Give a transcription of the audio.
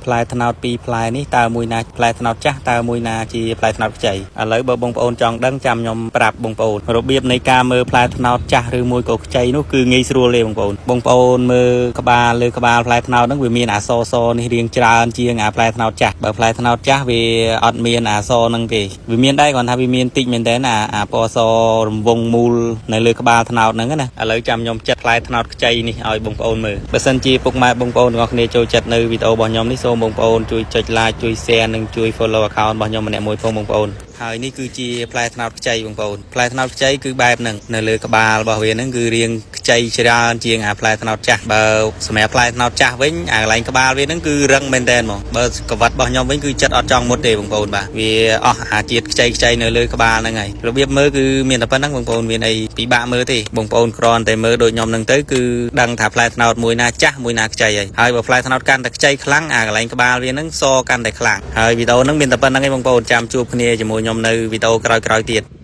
ផ្លែត្នោតពីរផ្លែនេះតើមួយណាផ្លែត្នោតចាស់តើមួយណាជាផ្លែត្នោតខ្ចីឥឡូវបើបងប្អូនចង់ដឹងចាំខ្ញុំប្រាប់បងប្អូនរបៀបនៃការមើលផ្លែត្នោតចាស់ឬមួយក៏ខ្ចីនោះគឺងាយស្រួលទេបងប្អូនបងប្អូនមើលក្បាលលើក្បាលផ្លែត្នោតហ្នឹងវាមានអក្សរសនេះរៀងច្រើនជាងអាផ្លែត្នោតចាស់បើផ្លែត្នោតចាស់វាអត់មានអក្សរហ្នឹងទេវាមានដែរគ្រាន់ថាវាមានតិចមែនតើអាអាពណ៌សរង្វង់មូលនៅលើក្បាលត្នោតហ្នឹងណាឥឡូវចាំខ្ញុំចិត្តផ្លែត្នោតខ្ចីនេះឲ្យបងប្អូនមើលបើសិនជាពុកម៉ែបងប្អូនទាំងអស់គ្នាចូលចិត្តនៅវីដេអូរបស់ខ្ញុំនេះសូមបងប្អូនជួយចុច like ជួយ share និងជួយ follow account របស់ខ្ញុំម្នាក់មួយផងបងប្អូនហើយនេះគឺជាផ្លែត្នោតខ្ចីបងប្អូនផ្លែត្នោតខ្ចីគឺបែបហ្នឹងនៅលើក្បាលរបស់វាហ្នឹងគឺរាងខ្ចីច្រើនជាងអាផ្លែត្នោតចាស់បើសម្រាប់ផ្លែត្នោតចាស់វិញអាកន្លែងក្បាលវាហ្នឹងគឺរឹងមែនតើហ្មងបើកវ៉ាត់របស់ខ្ញុំវិញគឺចិត្តអត់ចង់មុតទេបងប្អូនបាទវាអស់អាជាតិខ្ចីខ្ចីនៅលើក្បាលហ្នឹងហើយរបៀបមើលគឺមានតែប៉ុណ្្នឹងបងប្អូនមានអីពិបាកមើលទេបងប្អូនគ្រាន់តែមើលដូចខ្ញុំហ្នឹងទៅគឺដឹងថាផ្លែត្នោតមួយណាចាស់មួយណាខ្ចីហើយហើយបើផ្លែត្នោតកាន់តែខ្ចីខ្លាំងអាកន្លែងក្បាលវាហ្នឹងសកាន់តែខ្លាំងហើយវីដេអូហ្នឹងមានតែប៉ុណ្្នឹងឯងបងប្អូនចាំជួបគ្នាជាមួយខ្ញុំនៅវីដេអូក្រោយៗទៀត។